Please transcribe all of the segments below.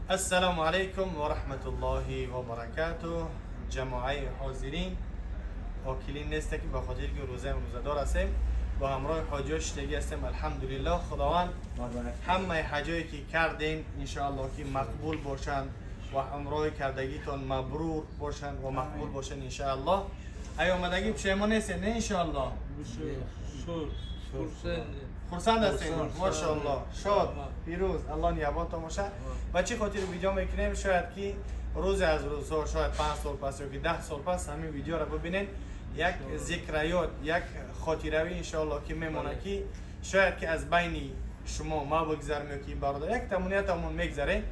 السلام علیکم و رحمت الله و برکاته. جماعه حاضرین، وکیلین نیست که به خاطر که روزه روزه هستیم، با همراه حاجی شدگی هستیم. الحمدلله، خداوند همه حجایی که کردین انشاءالله که مقبول باشند و همراه کردگیتان مبرور باشند و مقبول باشند انشاءالله. ای آمدگی پشیمان نیستین نه انشاءالله؟ خرسند هستین؟ ماشاءالله، شاد پیروز، الله نگهبانتان باشه. و چی خاطر ویدیو میکنیم؟ شاید که روز از روزها، شاید 5 سال پس یا که 10 سال پس همین ویدیو را ببینین، یک ذکریات، یک خاطروی انشاءالله که میمونه که شاید که از بین شما ما بگذرم یا که برادر یک تمونیتمون میگذره،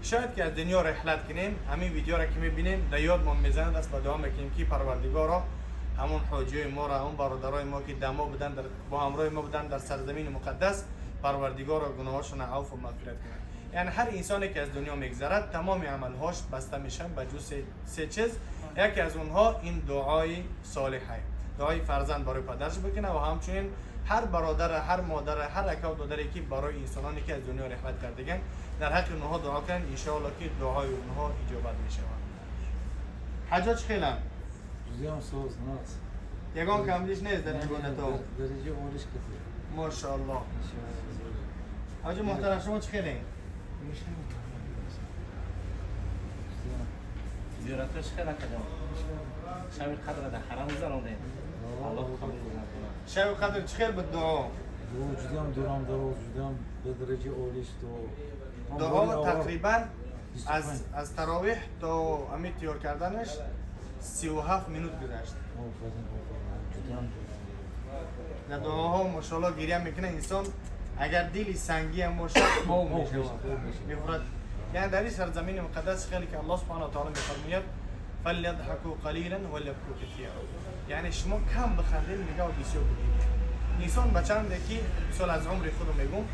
شاید که از دنیا رحلت کنیم، همین ویدیو را که میبینیم در یادمان میزنه، دست به دعا میکنیم که پروردگارا همون حاجی ما را، همون برادرای ما که دما بودن در با همراه ما بودن در سرزمین مقدس، پروردگارا گناهاشون عفو و مغفرت کنه. یعنی هر انسانی که از دنیا میگذرد، تمام عملهاش بسته میشن به جز سه چیز. یکی از اونها این دعای صالحه، دعای فرزند برای پدرش بکنه و همچنین هر برادر، هر مادر، هر اکا و دادری که برای انسانانی که از دنیا رحلت کردگن در حق اونها دعا کنن، انشاءالله که دعای اونها اجابت میشود. حجاج خیلی جودیام سوز ناز. یگان کمدیش نیست در عبادت ها؟ درجه اولش کتی. ماشاءالله. حاجی محترم، شما چه خیلی؟ زیارتش خیلی کردم. شب قدر در حرم گذراندیم. الله قبول کنه. شب قدر چه خیلی بود دعا؟ دعا جودیام دورم دروز جودیام به درجه اولیش تو. دعا تقریبا از تراویح تا امی تیار کردنش 37 minute گذشت. آفرین آفرین، جودیام. در دعاها ماشاءالله گریه میکنه انسان، اگر دلی سنگی هم باشه آب میشه، میخورد. یعنی در این سرزمین مقدس خیلی که الله سبحانه و تعالی میفرماید فلیضحکوا قلیلا ولیبکوا کثیرا، یعنی شما کم بخندید میگه و بسیار بگیرید. انسان به چند که مثال از عمر خودم میگم،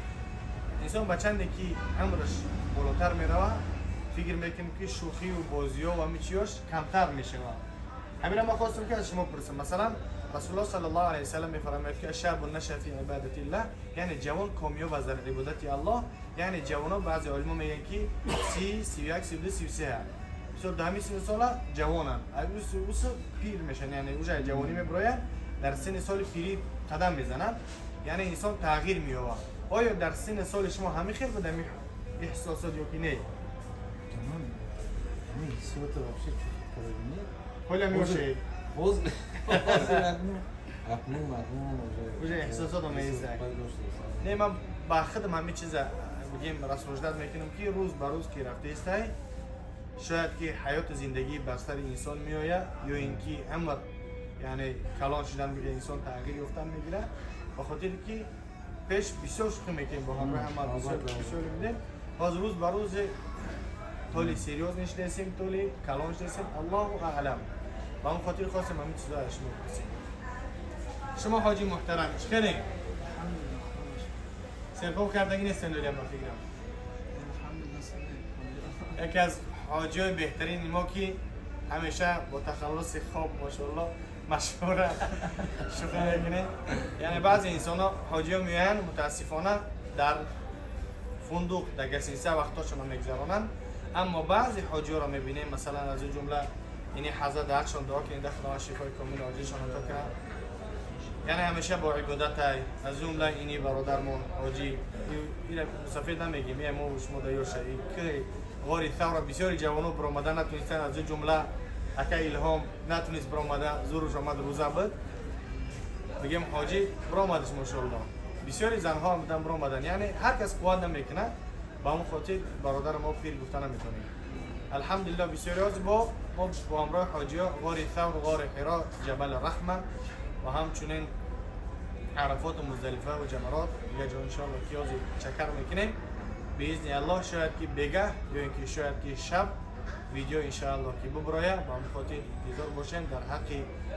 انسان به چند که عمرش بالاتر میروه، فکر میکنم که شوخی و بازی ها و همین چیاش کمتر میشه. همین ما خواستم که از شما پرسم، مثلا رسول الله صلی الله علیه وسلم میفرماید که الشاب نشأ فی عبادت الله، یعنی جوان کامیاب است در عبادت الله. یعنی جوان ها، بعضی علما میگن که 30، 31، 32، 33، بسیار در همین سن ساله جوانن، اوس پیر میشن، یعنی اوجا جوانی میبراین، در سن سال پیری قدم میزنن، یعنی انسان تغییر مییابد. آیا در سن سال شما همین خیر بود همین احساسات یا که نه؟ تمام همین حسیات вообще چه حالا میشه. باز اکنون اکنون اکنون уже احساسات هم میزنه. پیدا شده. نه، من با خودم همین چیز بگیم рассуждать میکنم که روز به روز که رفته است، شاید که حیات زندگی بر سر انسان میآید یا اینکه عمر، یعنی کلان شدن میگه، انسان تغییر یافتن میگیره. به خاطر که پیش بسیار شوخی میکنیم با همراه هم بسیار بسیار میدیم، باز روز به روز то ли серьёз نشدیم، то ли کلان شدیم، الله اعلم. با اون خاطر خواستم همین چیزا از شما بپرسیم. شما حاجی محترم چه سرپا کردگی نیستن داریم با فکرم؟ یکی از حاجی های بهترین ما که همیشه با تخلص خواب ماشاءالله مشهوره، شوخی میکنه. یعنی بعضی انسان ها، حاجی ها میاین، متاسفانه در فندق، در гостиница وقتاشون رو میگذرانن، اما بعضی حاجی ها رو میبینیم، مثلا از اون جمله اینی حضرت، در حقشان دعا کنید، خداوند شفای کامل عاجلشان عطا کنه، یعنی همیشه با عبادت. از جمله اینی برادرمون حاجی، این سفید نمیگیم، یه ما و شما در که غار ثور بسیاری جوانو برآمده نتونستن، از جمله اکا الهام نتونست برآمده، زورش آمد، روزه بود. بگیم حاجی برآمدش ماشاءالله. بسیاری زنها هم بودن برآمدن، یعنی هر کس قوت نمیکنه. با اون خاطر برادر ما پیر گفته نمیتونیم. الحمدلله، بسیاری از با ما با همراه حاجی ها غار ثور، غار حرا، جبل رحمه و همچنین عرفات و مزدلفه و جمرات، دیگه جا انشاءالله که چکر میکنیم باذن الله. شاید که بگه یا اینکه شاید که شب ویدیو انشاءالله که ببرایه. با همین خاطر انتظار باشین، در حق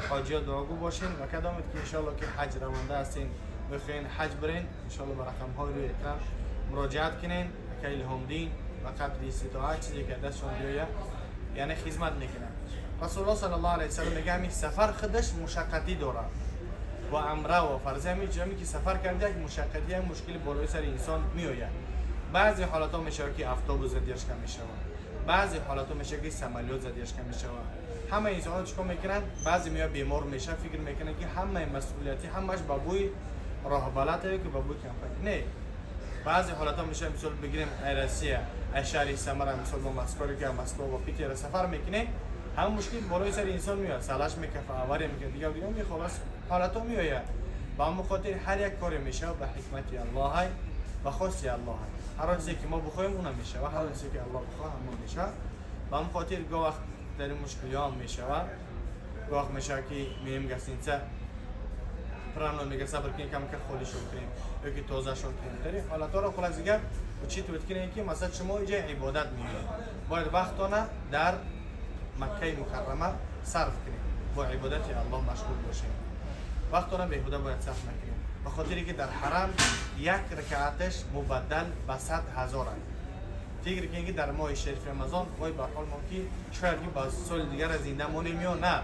حاجی دعاگو باشین و کدامت که انشاءالله که حج رونده هستین، بخواین حج برین، انشاءالله به رقم های روی اکران مراجعت کنین که الهام دین و قدر استطاعت چیزی که دستشون بیایه یعنی خدمت میکنن. رسول الله صلی الله علیه وسلم میگه همین سفر خودش مشقتی داره و عمره و فرض همین جامی که سفر کرده یک مشقتی، هم مشکل بالای سر انسان میآید. Баъзе ҳолатҳо мешавад, ки автобус задержка мешавад, баъзе ҳолатҳо мешавад, ки самолёт задержка мешавад. Ҳама инсонҳо чикор мекунанд? Баъзе меояд, бемор мешавад, фикр мекунанд, ки ҳамаи масъулияти ҳамаш ба бӯи роҳбалад ё ки ба бӯи компания. Не, баъзе ҳолатҳо мешавад, мисол бигирем, ай Россия, ай шаҳри Самара, мисол бо Москва ки Москва ва Питера сафар мекунем, ҳам мушкил болои сари инсон меояд, салаш мекафа, авария мекунад, дигар дигар мехолас ҳолатҳо меояд. Ба ҳамон хотир ҳар як коре мешавад ба ҳикмати Аллоҳай, ба хости Аллоҳай. Ҳар он чизе ки мо бихоҳем, уна мешавад, ҳар он чизе ки Аллоҳ бихоҳад, ҳамон мешавад. Ба ҳамон хотир гоҳ вақт дар ин мушкилиҳо ҳам мешавад. Гоҳ вақт мешавад, ки меем гостиница, правильно мега, сабр кунем, камка холишон кунем ё ки тозашон кунем. Дар ин ҳолатҳоро, хулоси гап, учитывать кунем, ки масалан шумо иҷа ибодат меоед, бояд вақтона дар Маккаи Мукаррама сарф кунем, бо ибодати Аллоҳ машғул бошем, вақтона беҳуда бояд сарф накунем, ба хотире ки дар ҳарам як ракааташ мубаддал ба 100 000 аст. Фикр кунед, ки дар моҳи шарифи Рамазон, вой бар ҳол мо, ки шояд ки ба соли дигар зинда монем ё на.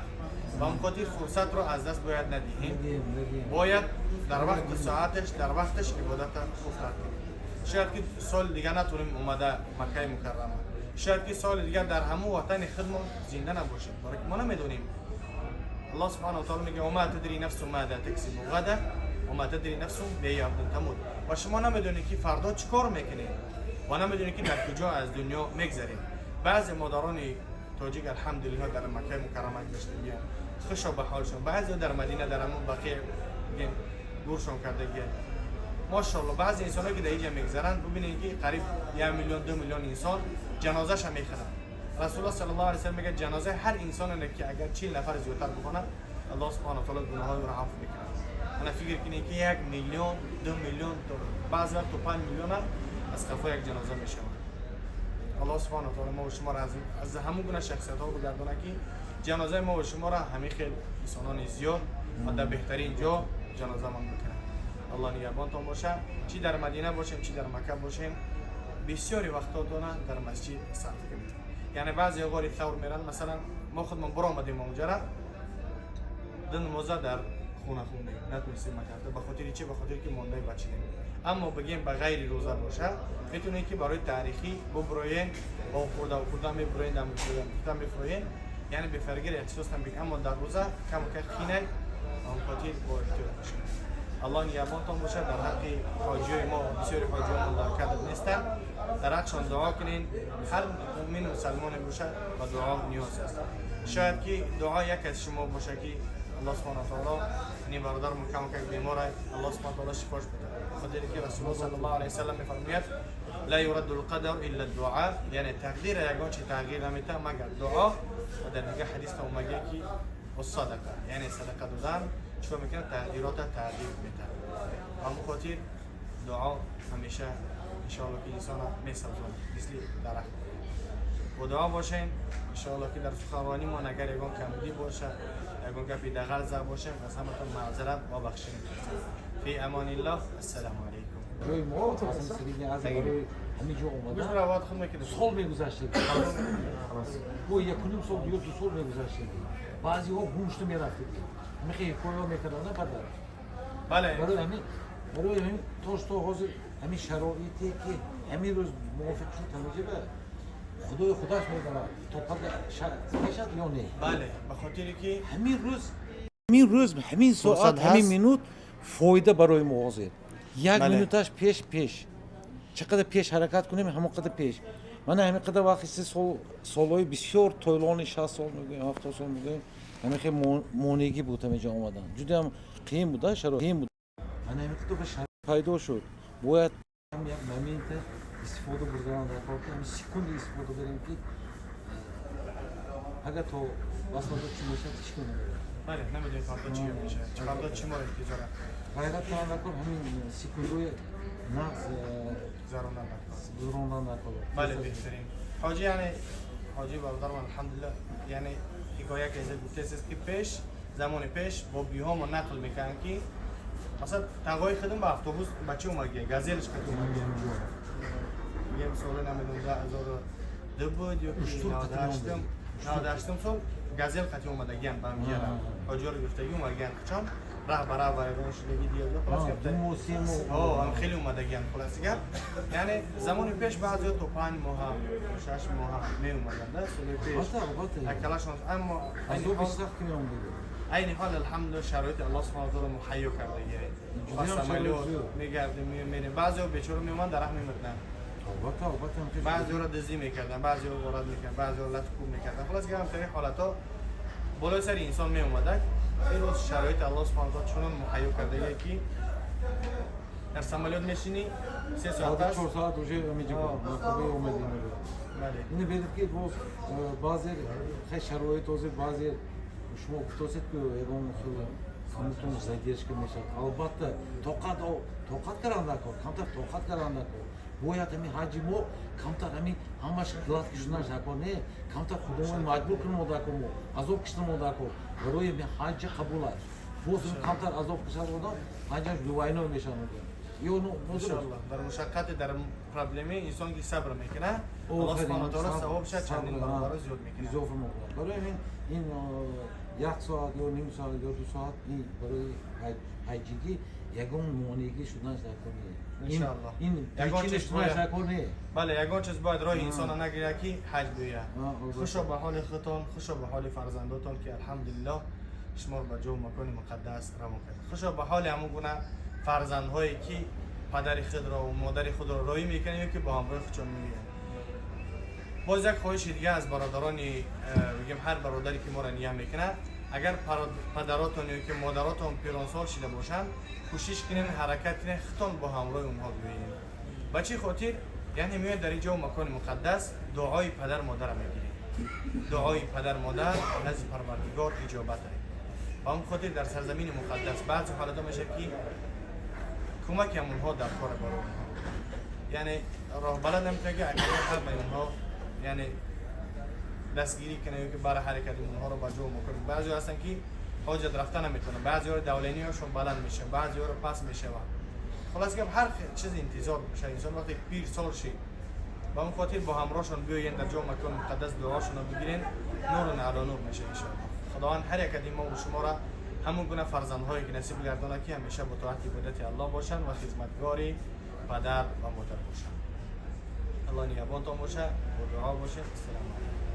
Ба он хотир фурсатро аз даст бояд надиҳем. Надиҳем, надиҳем. Бояд дар вақту соаташ, дар вақташ ибодата хубтар кунем. Шояд ки соли дигар натонем омада Маккаи Мукаррама, шояд ки соли дигар дар ҳамон ватани худмон зинда набошем, барои ки мо намедонем. Аллоҳ سبحانه وتعالى میگه: وما تدري نفس ماذا تكسب غدا وما تدري نفس بأي أرض تموت. و شما نمیدونید که فردا چیکار میکنید و نمیدونید که در کجا از دنیا میگذرید. بعضی مادران تاجیک الحمدلله در مکه مکرمه گذشتگی، خوشا به حالشون. بعضی در مدینه، در همون بقیع میگیم، گورشون کرده. ماشاءالله، بعضی انسان که در اینجا میگذرن، ببینید که قریب 1 میلیون، 2 میلیون انسان جنازه‌ش هم میخرن. رسول الله صلی الله علیه و سلم میگه جنازه هر انسان که اگر 40 نفر زیادتر بکنه، الله سبحانه و تعالی گناه‌های او را عفو میکنه. انا فکر کنید که 1 میلیون، 2 میلیون، بعض وقت تو 5 میلیون از قفا یک جنازه میشود. الله سبحانه و تعالی ما و شما را از همون گونه شخصیت ها بگردانه که جنازه ما و شما را همه خیلی انسانان زیاد و در بهترین جا جنازه من بکنه. الله نگهبانتان باشه. چی در مدینه باشیم، چی در مکه باشیم، بسیاری وقتاتون در مسجد صرف کنید. یعنی بعضی غار ثور میرن، مثلا ما خودمون برآمدیم اونجا را، دو نمازه در خونه خوندیم، نتونستیم مکه. به خاطر چی؟ به خاطر که مانده بچیدیم. اما بگیم به غیر روزه باشه، میتونید که برای تاریخی ببروین با خورده و خورده میبروین، دم خورده میفروین، یعنی به فرگر احساس نمیکنید. اما در روزه کم که خینه آن خاطر با احتیاط باشه. الله نگهبانتان باشه. در حق حاجی ما، بسیاری حاجی ما در کدر نیستن، در حقشان دعا کنین. هر مؤمن و مسلمان باشه و دعا نیاز است. شاید که دعا یک از شما باشه که الله سبحانه و تعالی این برادر کم که بیمار، الله سبحانه و تعالی شفاش بده، خاطر که رسول الله صلی الله علیه و سلم میفرماید: لا يرد القدر الا الدعاء. یعنی تقدیر یگان چی تغییر نمیده مگر دعا. و در دیگه حدیث تا اومده که الصدقه، یعنی صدقه دادن چیکار میکنه؟ تقدیرات تغییر میده. همون خاطر دعا همیشه انشاءالله که انسان میسازد مثل درخت. و دعا باشین انشاءالله که در سخنرانی ما اگر یگان کمبودی باشه، یگان گپی دغل زده باشیم، از همتون معذرت و بخشین. فی امان الله، السلام علیکم. Ҷои мо аз Средний Азия барои ҳамин ҷо گوش омадан روات خود میکنه. сол мегузаштед, бо 1,5 сол ё 2 сол мегузаштед. Баъзеҳо гум шуда мерафтед, ҳамин ҳикояҳо мекарданд, на падар? بله. Барои ҳамин то что ҳозир ҳамин шароите ки ҳамин рӯз мувофиқ шуд, ҳамаҷиба Худои худаш медонад то пага мешад ё не. بله، به خاطری که ҳамин рӯз, ҳамин соат, фурсат ҳамин ҳаст. минут фоида барои мо ҳозир як минуташ пеш, чӣ қадар пеш ҳаракат кунем, ҳамон қадар пеш. Мана ҳамин қадар вақти се сол, солҳои бисёр тойлони, 60 сол мегӯем, 70 сол мегӯем, ҳамин хел монеъгӣ буд. Ҳамин ҷо омадан ҷудоям қиин буд, шароит қиин буд. Мана ҳамин қадар шароит пайдо шуд, бояд ҳам як момента истифода бурдан дар кор, ки ҳамин секунда истифода барем, ки агар то васфада чӣ мешавад, ҳеҷ ким намедонад. بله، نمیدونیم فردا چی میشه، فردا چی ما رو انتظاره. Ғайрат кунан накун, ҳамин секундои нағз ضرور نکنه. гузарондан накун. بله، بهترین حاجی، یعنی حاجی برادر من، الحمدلله. یعنی حکایه که ازت گفته است که پیش زمان پیش با بیها ما نقل میکنن که مثلا تقای خودم با اتوبوس بچه اومد، گازلش که اومد، میگم سال نمیدونم 2002 بود یا اشتر قطعی 98. اومده. 98 سال گازل قطعی اومدگیان به هم. حاجی رو گفتگی اومدگیان قچان. Раҳ ба раҳ вайрон шудагӣ дигар. Хулос гап. 2 моҳ, 3 моҳ. Ҳам хеле омадагиам. Хулоси гап, яъне замони пеш баъзеҳо то 5 моҳ ҳам, 6 моҳ ҳам меомаданд, соли пеш. Албатта, албатта. Акалашон, аммо азоби сахт ки меомадига. Айни ҳол, алҳамдулилла, шароити Аллоҳ субҳанаҳу ва таъоло муҳайё кардагӣ. Ҷудоям самолёт шароит зиёд. Мегардем, мерем. Баъзеҳо бечора меоманд, дар раҳ мемурданд. Албатта, албатта. Баъзеҳоро дуздӣ мекарданд, баъзеҳо ғорат мекарданд, баъзеҳо лату кӯб мекарданд. Хулос гап, ҳамтари ҳолатҳо болои сари инсон меомадак. Ин рӯз шароити Аллоҳ субҳанаҳу ва таъоло чунон муҳайё кардагие, ки дар самолёт мешинӣ, 3 соат аст. 4 соат уже ҳамиҷа омадем. Бале. Ини бедид, ки боз баъзе хай шароит ҳозир, баъзе шумо гуфтосед, ки ягон хел камутон задержка мешавад. Албатта, тоқат кардан даркор, камтар тоқат кардан даркор. Бояд ҳами ҳаҷи мо камтар ҳами ҳамаш гладкий шуданаш даркор не, камтар худомон маҷбур кунмо даркор, мо азоб кишнамо даркор барои ҳами ҳаҷа қабул аст. Боз камтар азоб кишад одам, ҳаҷаш двойной мешавад ё Иншоаллоҳ, дар мушаққати, дар проблеме инсон ки сабр мекунад, Аллоҳ субҳанаҳу ва таъоло савобша чандин баробар зиёд мекунад. Изофа мекунад. Барои ҳамин ин як соат ё ним соат ё 2 соат ин барои ҳаҷигӣ ягон монеагӣ шуданаш даркор не. Иншоаллоҳ. Ин Ягон причина чиз шуданаш даркор не. Бале, ягон чиз бояд роҳи инсона нагирад, ки ҳаҷ биёяд. Албатта. Хушо ба ҳоли худтон, хушо ба ҳоли фарзандотон, ки алҳамдулиллоҳ шуморо ба ҷову макони муқаддас равон кард. Хушо ба ҳоли ҳамон гуна фарзандҳое, ки падари худро ва модари худро роҳӣ мекунанд ё ки бо ҳамроҳи худшон меоянд. Боз як хоҳиши дига аз бародарони бигем, ҳар бародаре ки моро ния мекунад, агар падаротон ё ки модаротон пиронсол шида бошанд, кӯшиш кунен, ҳаракат кунен, худтон бо ҳамроҳи онҳо биёед. Ба чӣ хотир? Яъне меояд дар ин ҷо макони муқаддас, дуои падар модарро мегиред. Дуои падар модар назди Парвардигор иҷобат аст. Ба он хотир дар сарзамини муқаддас баъзе ҳолатҳо мешавад, ки кӯмаки ҳамонҳо дар кор барои онҳо, яъне роҳбалад наметавонад, ки агар ба онҳо, яъне дастгирӣ кунад ё ки бара ҳаракати онҳоро ба ҷо мекунад. Баъзеҳо ҳастанд, ки ҳоҷат рафта наметавонанд, баъзеҳоро давлениҳошон баланд мешавад, баъзеҳоро паст мешавад. Хулос гап, ҳар чиз интизор бошад инсон вақте пир сол шид. Ба он хотир бо ҳамроҳшон биёен, дар ҷо макони муқаддас дуошонро бигирен, нурун ало нур мешавад, иншоаллоҳ. Худованд ҳар як аз мо ва шуморо ҳамон гуна фарзандҳое ки насиб гардонад, ки ҳамеша бо тоати ибодати Аллоҳ бошанд ва хизматгори падар ва модар бошанд. Аллоҳ нигаҳбонтон боша, бо дуо бошед. Ассалому алайкум.